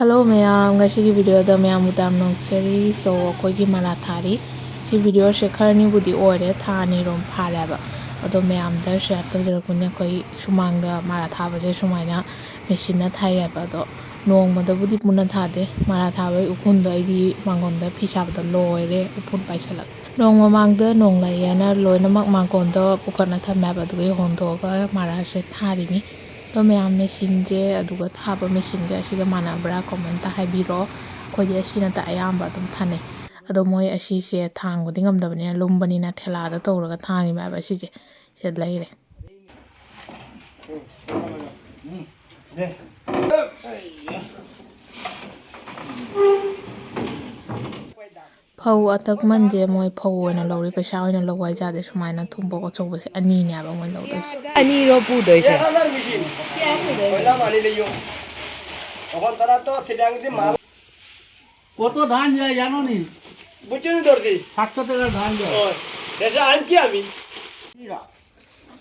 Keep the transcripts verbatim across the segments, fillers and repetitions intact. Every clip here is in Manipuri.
ꯍꯜꯂꯣ ꯃꯌꯥꯝ, ꯉꯁꯤꯒꯤ ꯚꯤꯗꯤꯑꯣꯗ ꯃꯌꯥꯝꯕꯨ ꯇꯌꯥꯝ ꯅꯣꯛꯆꯔꯤ꯫ So, ꯑꯩꯈꯣꯏꯒꯤ ꯃꯔꯥ ꯊꯥꯔꯤ꯫ ꯁꯤ ꯚꯤꯗꯤꯑꯣꯁꯦ ꯈꯔꯅꯤꯕꯨꯗꯤ ꯑꯣꯏꯔꯦ, ꯊꯥ ꯑꯅꯤꯔꯣꯝ ꯐꯥꯔꯦꯕ꯫ ꯑꯗꯣ ꯃꯌꯥꯝꯗ ꯁꯤꯌꯥꯔ ꯇꯧꯖꯔꯛꯄꯅꯦ꯫ ꯑꯩꯈꯣꯏ ꯁꯨꯃꯥꯡꯗ ꯃꯔꯥ ꯊꯥꯕꯁꯦ ꯁꯨꯃꯥꯏꯅ ꯃꯦꯆꯤꯟꯅ ꯊꯥꯏꯌꯦꯕ꯫ ꯑꯗꯣ ꯅꯣꯡꯃꯗꯕꯨꯗꯤ ꯄꯨꯟꯅ ꯊꯥꯗꯦ꯫ ꯃꯔꯥ ꯊꯥꯕꯒꯤ ꯎꯐꯨꯟꯗꯣ ꯑꯩꯒꯤ ꯃꯥꯡꯒꯣꯟꯗ ꯐꯤ ꯁꯥꯕꯗ ꯂꯣꯏꯔꯦ, ꯎꯐꯨꯟ ꯄꯥꯏꯁꯜꯂꯛ꯫ ꯅꯣꯡ ꯃꯃꯥꯡꯗ ꯅꯣꯡ ꯂꯩꯌꯦꯅ ꯂꯣꯏꯅꯃꯛ ꯃꯥꯡꯒꯣꯟꯗ ꯄꯨꯈꯠꯅ ꯊꯝꯃꯦꯕ꯫ ꯑꯗꯨꯒ ꯍꯣꯟꯗꯣꯛꯑꯒ ꯃꯔꯥꯁꯦ ꯊꯥꯔꯤꯅꯤ꯫ ꯑꯗꯣ ꯃꯌꯥꯝ, ꯃꯦꯆꯤꯟꯁꯦ ꯑꯗꯨꯒ ꯊꯥꯕ ꯃꯦꯆꯤꯟꯒ ꯑꯁꯤꯒ ꯃꯥꯟꯅꯕ꯭ꯔꯥ? ꯀꯣꯃꯦꯟꯇ ꯍꯥꯏꯕꯤꯔꯛꯑꯣ꯫ ꯑꯩꯈꯣꯏꯗꯤ ꯑꯁꯤꯅꯇ ꯑꯌꯥꯝꯕ ꯑꯗꯨꯝ ꯊꯥꯅꯩ꯫ ꯑꯗꯣ ꯃꯣꯏ ꯑꯁꯤꯁꯦ ꯊꯥꯡꯕꯗꯤ ꯉꯝꯗꯕꯅꯤꯅ, ꯂꯨꯝꯕꯅꯤꯅ ꯊꯦꯂꯥꯗ ꯇꯧꯔꯒ ꯊꯥꯡꯉꯤꯕ ꯍꯥꯏꯕ꯫ ꯑꯁꯤꯁꯦ ꯁꯤꯗ ꯂꯩꯔꯦ꯫ ꯐꯧ ꯑꯇꯛꯃꯟꯁꯦ ꯃꯣꯏ ꯐꯧ ꯑꯣꯏꯅ ꯂꯧꯔꯦ, ꯄꯩꯁꯥ ꯑꯣꯏꯅ ꯂꯧꯕ ꯍꯥꯏꯖꯥꯗꯦ꯫ ꯁꯨꯃꯥꯏꯅ ꯊꯨꯝꯕꯣꯛ ꯑꯆꯧꯕꯁꯦ ꯑꯅꯤꯅꯦꯕ ꯃꯣꯏ ꯂꯧꯗꯣꯏꯁꯦ꯫ ꯑꯅꯤꯔꯣ ꯄꯨꯗꯣꯏꯁꯦ? কত ধান যায় জানো নি? বুঝছো নি দর্জি? সাতশো টাকার ধান যায়। ও, দেশে আনছি আমি।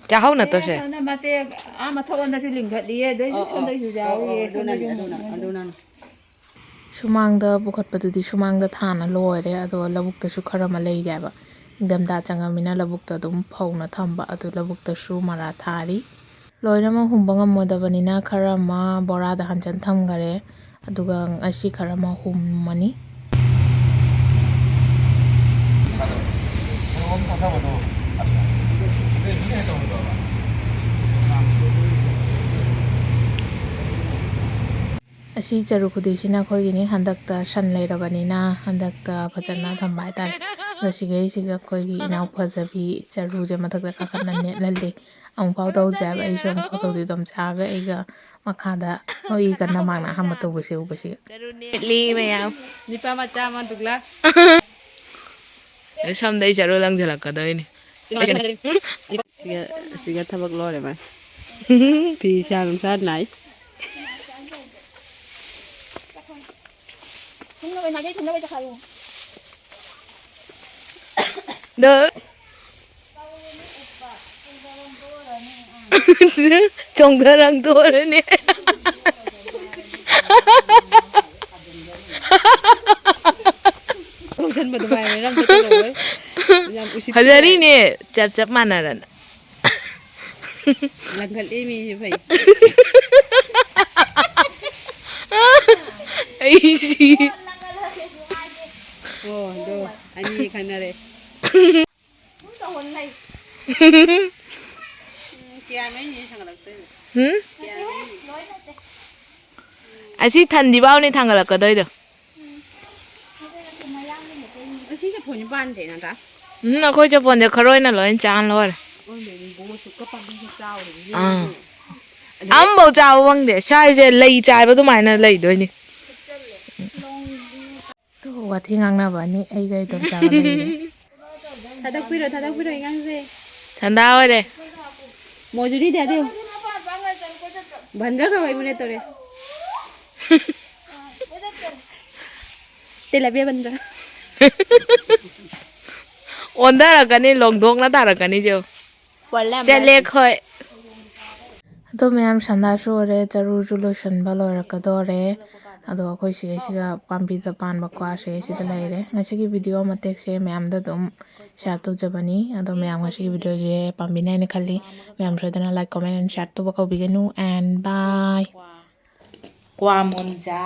ꯆꯥꯍꯧ ꯅꯠꯇ꯭ꯔꯣ ꯁꯦ? ꯁꯣꯝꯗ ꯃꯇꯦꯛ ꯑꯥ ꯃꯊꯛꯂꯣꯝꯗꯁꯨ ꯂꯤꯡꯈꯠꯂꯤꯌꯦ, ꯑꯗꯩꯁꯨ ꯑꯣ, ꯑꯣ, ꯁꯣꯝꯗꯁꯨ ꯑꯣ, ꯑꯣ, ꯌꯥꯎꯔꯤꯌꯦ, ꯑꯗꯨꯅꯅꯤ, ꯁꯣꯝꯗꯁꯨ ꯑꯗꯨꯅ, ꯃꯨꯟꯅ꯫ ꯑꯗꯨꯅꯅꯤ꯫ ꯁꯨꯃꯥꯡꯗ ꯄꯨꯈꯠꯄꯗꯨꯗꯤ ꯁꯨꯃꯥꯡꯗ ꯊꯥꯅ ꯂꯣꯏꯔꯦ, ꯑꯗꯣ ꯂꯧꯕꯨꯛꯇꯁꯨ ꯈꯔ ꯑꯃ ꯂꯩꯔꯦꯕ꯫ ꯏꯪꯊꯝꯊꯥ ꯆꯪꯉꯃꯤꯅ ꯂꯧꯕꯨꯛꯇ ꯑꯗꯨꯝ ꯐꯧꯅ ꯊꯝꯕ, ꯑꯗꯨ ꯂꯧꯕꯨꯛꯇꯁꯨ ꯃꯔꯥ ꯊꯥꯔꯤ꯫ ꯂꯣꯏꯅꯃꯛ ꯍꯨꯝꯕ ꯉꯝꯃꯣꯏꯗꯕꯅꯤꯅ ꯈꯔ ꯑꯃ ꯕꯣꯔꯥꯗ ꯍꯥꯟꯖꯟ ꯊꯝꯈꯔꯦ, ꯑꯗꯨꯒ ꯉꯁꯤ ꯈꯔ ꯑꯃ ꯍꯨꯝꯃꯅꯤ꯫ ꯑꯁꯤ ꯆꯔꯨ ꯈꯨꯗꯤꯡꯁꯤꯅ ꯑꯩꯈꯣꯏꯒꯤꯅꯤ꯫ ꯍꯟꯗꯛꯇ ꯁꯟ ꯂꯩꯔꯕꯅꯤꯅ ꯍꯟꯗꯛꯇ ꯐꯖꯅ ꯊꯝꯕ ꯍꯥꯏꯇꯥꯔꯦ꯫ ꯑꯗꯣ ꯁꯤꯒꯩꯁꯤꯒ ꯑꯩꯈꯣꯏꯒꯤ ꯏꯅꯥꯎ ꯐꯖꯕꯤ ꯆꯔꯨꯁꯦ ꯃꯊꯛꯇ ꯀꯥꯈꯠꯅ ꯅꯦꯠꯍꯜꯂꯤ꯫ ꯑꯃꯨꯛꯐꯥꯎ ꯇꯧꯗ꯭ꯔꯤ ꯍꯥꯏꯕ꯫ ꯑꯩꯁꯨ ꯑꯃꯨꯛꯐꯥꯎ ꯇꯧꯗꯦ꯫ ꯑꯗꯨꯝ ꯁꯥꯔꯒ ꯑꯩꯒ ꯃꯈꯥꯗ ꯅꯣꯛꯏ ꯀꯟꯅ, ꯃꯥꯅ ꯑꯍꯥꯟꯕ ꯇꯧꯕꯁꯦ ꯎꯕꯁꯤꯒ꯫ ꯆꯔꯨ ꯅꯦꯠꯂꯤ ꯃꯌꯥꯝ꯫ ꯅꯤꯄꯥ ꯃꯆꯥ ꯑꯃ ꯗꯨꯒꯂꯥ꯫ ꯁꯝꯗꯩ ꯆꯔꯨ ꯂꯪꯁꯤꯜꯂꯛꯀꯗꯣꯏꯅꯤ꯫ ꯁꯤꯒ, ꯁꯤꯒ ꯊꯕꯛ ꯂꯣꯏꯔꯦ ꯃꯥꯏ꯫ ꯐꯤ ꯁꯥ ꯅꯨꯡꯁꯥ ꯅꯥꯏ꯫ ꯗ꯫ ꯆꯣꯡꯊꯔꯛꯇꯣꯔꯅꯦ꯫ ꯑꯗꯨꯃꯥꯏꯅ ꯑꯝꯇ ꯇꯧꯔꯣꯏ꯫ ꯌꯥꯝ ꯎꯁꯤꯠꯇꯦ꯫ ꯐꯖꯔꯤꯅꯦ꯫ ꯆꯞ ꯆꯞ ꯃꯥꯟꯅꯔꯅ꯫ ꯂꯪꯈꯠꯂꯤ ꯃꯤꯁꯦ ꯐꯩ꯫ ꯑꯩ ꯁꯤ꯫ ꯑꯣ ꯑꯗꯣ ꯑꯅꯤ ꯈꯟꯅꯔꯦ꯫ ꯎꯝ, ꯀꯌꯥꯝ ꯃꯩꯅꯤ ꯊꯥꯡꯒꯠꯂꯛꯇꯣꯏꯅꯣ? ꯎꯝ? ꯀꯌꯥꯝ ꯃꯩꯅꯤ? ꯑꯁꯤ ꯊꯟꯗꯤ ꯐꯥꯎꯅꯤ ꯊꯥꯡꯒꯠꯂꯛꯀꯗꯣꯏꯗꯣ꯫ ꯑꯁꯤ ꯆꯐꯨꯅꯤ ꯄꯥꯟꯗꯦ ꯅꯠꯇ꯭ꯔꯥ? ꯎꯝ, ꯑꯩꯈꯣꯏ ꯆꯐꯣꯟꯁꯦ ꯈꯔ ꯑꯣꯏꯅ ꯂꯣꯏ ꯆꯥ ꯂꯣꯏꯔꯦ꯫ ꯑꯣꯏꯅꯦ, ꯕꯣꯁꯨ ꯀꯞꯄ ꯆꯥꯎꯔꯤꯕ ꯑꯥ꯫ ꯌꯦꯡꯉꯨ꯫ ꯑꯗꯩ ꯑꯝꯐꯥꯎ ꯆꯥꯕ ꯐꯪꯗꯦ꯫ ꯁ꯭ꯋꯥꯏꯁꯦ ꯂꯩ ꯆꯥꯏꯕ ꯑꯗꯨꯃꯥꯏꯅ ꯂꯩꯗꯣꯏꯅꯤ꯫ ꯇꯨ ꯋꯥꯊꯤ ꯉꯥꯡꯅꯕ ꯑꯅꯤ ꯑꯩꯒ ꯏꯗꯣꯝꯆꯥꯒ ꯂꯩꯔꯦ꯫ ꯊꯥꯗꯣꯛꯄꯤꯔꯣ, ꯊꯥꯗꯣꯛꯄꯤꯔꯣ ꯑꯉꯥꯡꯁꯦ꯫ ꯊꯟꯗꯥ ꯑꯣꯏꯔꯦ꯫ ꯃꯣꯖꯨꯔꯤ ꯗꯦ ꯗꯦ꯫ ꯕꯟꯗ꯭ꯔ ꯈ ꯋꯥꯏ ꯃꯨꯅꯦ ꯇꯧꯔꯦ꯫ ꯇꯤꯂꯕꯤꯌꯥ ꯕꯟꯗ꯭ꯔ꯫ ꯑꯣꯟꯊꯔꯛꯀꯅꯤ, ꯂꯣꯡꯊꯣꯛꯅ ꯇꯥꯔꯛꯀꯅꯤ ꯆꯦ꯫ ꯋꯥꯂꯦ ꯆꯠꯂꯦ ꯕꯟꯗ꯭ꯔ꯫ ꯑꯩꯈꯣꯏ꯫ ꯑꯗꯣ ꯃꯌꯥꯝ ꯁꯟꯗꯥꯁꯨ ꯑꯣꯏꯔꯦ, ꯆꯔꯨꯁꯨ ꯂꯣꯏꯁꯤꯟꯕ ꯂꯣꯏꯔꯛꯀꯗꯣꯔꯦ꯫ ꯑꯗꯣ ꯑꯩꯈꯣꯏ ꯁꯤꯒꯩꯁꯤꯒ ꯄꯥꯝꯕꯤꯗ ꯄꯥꯟꯕ ꯀ꯭ꯋꯥ ꯁꯤꯒꯩꯁꯤꯗ ꯂꯩꯔꯦ꯫ ꯉꯁꯤꯒꯤ ꯚꯤꯗꯤꯑꯣ ꯃꯇꯦꯛꯁꯦ ꯃꯌꯥꯝꯗ ꯑꯗꯨꯝ ꯁꯤꯌꯥꯔ ꯇꯧꯖꯕꯅꯤ꯫ ꯑꯗꯣ ꯃꯌꯥꯝ ꯉꯁꯤꯒꯤ ꯚꯤꯗꯤꯑꯣꯁꯦ ꯄꯥꯝꯕꯤꯅꯤ ꯍꯥꯏꯅ ꯈꯜꯂꯤ꯫ ꯃꯌꯥꯝ ꯁꯣꯏꯗꯅ like, comment and share ꯇꯧꯕ ꯀꯥꯎꯕꯤꯒꯅꯨ꯫ And bye꯫ ꯀ꯭ꯋꯥ ꯃꯣꯟꯖꯥ꯫